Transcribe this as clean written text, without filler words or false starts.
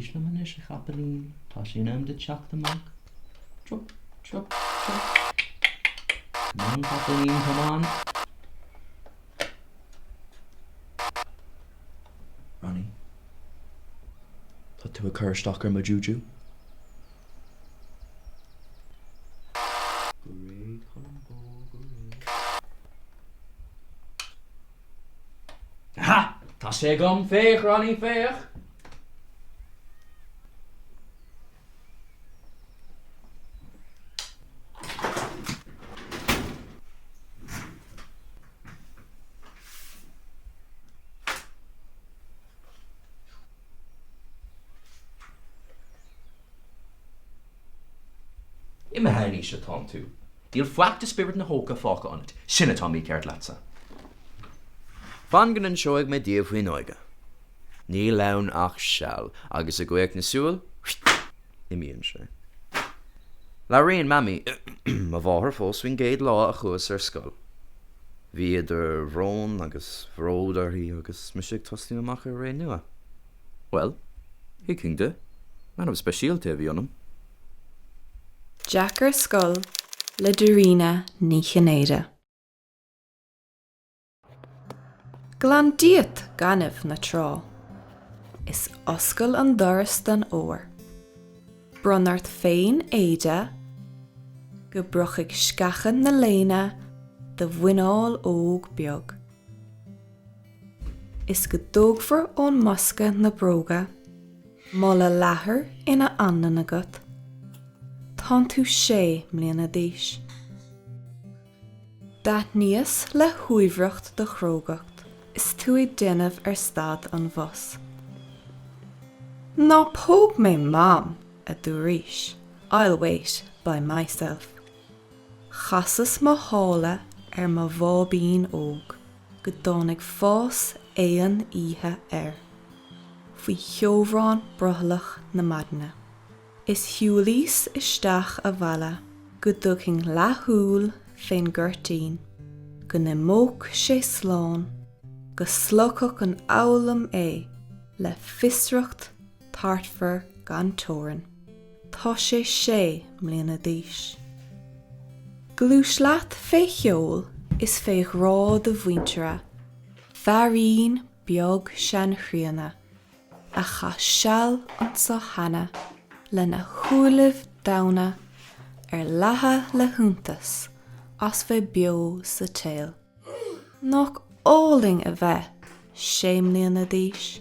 Éist liom anois, a chapaillín, tá sé in am duit teacht amach. Trup, trup, trup. Come on, capaillín, come on. Ronnie, tá tú ag cur isteach ar mo juju. Go réidh, Colm Bó, go réidh. Aha! Tá sé agam! Féach, Ronnie, féach! Imithe in aois atánn tú. Níl faic de spiorad na hóige fágtha ionat. Sin atá mícheart leatsa. Fan go n-inseoidh mé daoibh faoin óige. Níl ann ach seal, agus i gcaoch na súl, imíonn sé. Labhraíonn Mamaí, mo mháthair fós faoin gcéad lá a chuas ar scoil. Bhí idir bhrón agus bhród uirthi agus mise ag tosnú amach ar ré nua. Bhuel, thuigfinn di. Leanbh speisialta a bhí ionam. Jeaic ar Scoil le Dairena Ní Chinnéide. Glan díot gaineamh na trá. Is oscail an doras don fhómhar. Bronn ort féin éide go bpriocfaidh sceacha na léine do mhuineál óg beag. Is go dtógfar ón mbosca na bróga, mála leathair ina anlann agat, tánn tú sé mbliana d'aois. D'aithníos le huaibhreacht do chrógacht is tú ag déanamh ar stad an bhus. Ná póg mé Mam, a dúraís, I'll wait by myself. Chasas mo shála ar mo bháibín óg go dtáinig fás aon oíche air faoi cheobhrán brothallach na maidine. Is shiúlaíos isteach abhaile go dtugfainn leathshúil fén gcuirtín, go n-imeodh sé slán, go slogfadh an fhoghlaim é le fiosracht tartmhar gan teorainn. Tá sé sé mbliana d'aois. Gluais leat fé cheol is fé ghrá do mhuintire, feairín beag seanchríonna a chaith seal anso cheana lena shúilibh domhna ar leathadh le hiontas as bheith beo sa tsaol. Nach álainn a bheith sé mbliana d'aois?